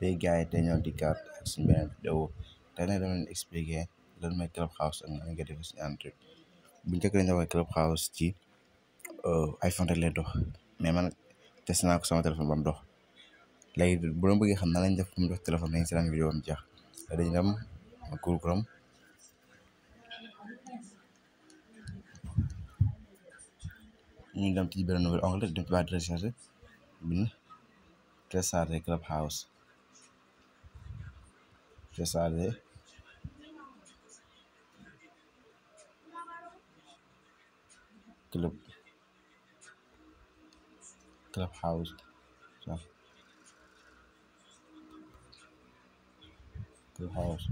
léegi gars yi tey ñoo dikkaat ak suñu beneen vidéo tey nag dama leen expliquer lan mooy Clubhouse ak nan nga defee suñu Android bu njëkk lañ defee Clubhouse ci iPhone rek lay dox mais man testé naa ko sama téléphone ba mu dox léegi bu doon bëggee xam nan lañ def mu dox téléphone dañ si daan vidéo am jeex dañu dem Google Chrome ñu dem ci benn nouvel onglet dem ci barre de recherche bind télécharger Clubhouse télécharger Clubhouse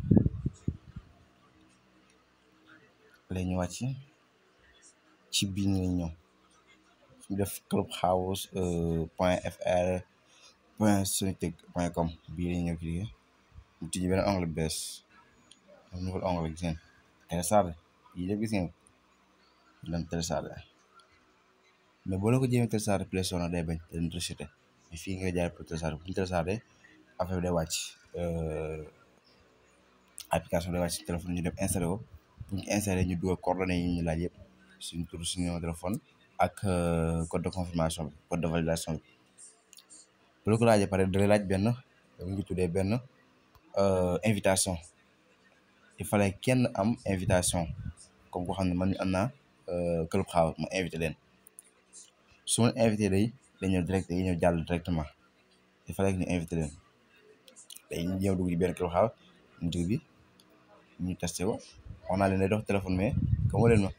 léegi ñu wàcc ci biir nga ñëw ñu def Clubhouse .fr .sonictech.com bii la ñëw cliquer mu tijji benn onglet bees am nouvel onglet gis ngeen télécharger yii yëpp gis ngeen dem télécharger mais boo la ko jéemee télécharger Play Store day bañ te dañ rejeté mais fii nga jaar pour télécharger bu ñu télécharger affaire bi day wàcc application day wàcc téléphone ñu dem installé ko bu ñu installé ñu dugal coordonnées yi ñu laaj yëpp suñu tur suñu numéro téléphone ak code de confirmation bi code de validation bi bu la ko laajee pare da lay laaj benn mu ngi tuddee benn invitation il fallait kenn am invitation comme ko xam ne man am naa Clubhouse ma invité leen su ma invité day ñëw direct day ñëw jàll directement il fallait que ñu invité leen day ñëw dugg ci benn Clubhouse mu dugg bi ñu testé ko wax naa leen day dox téléphone mais comme leen ma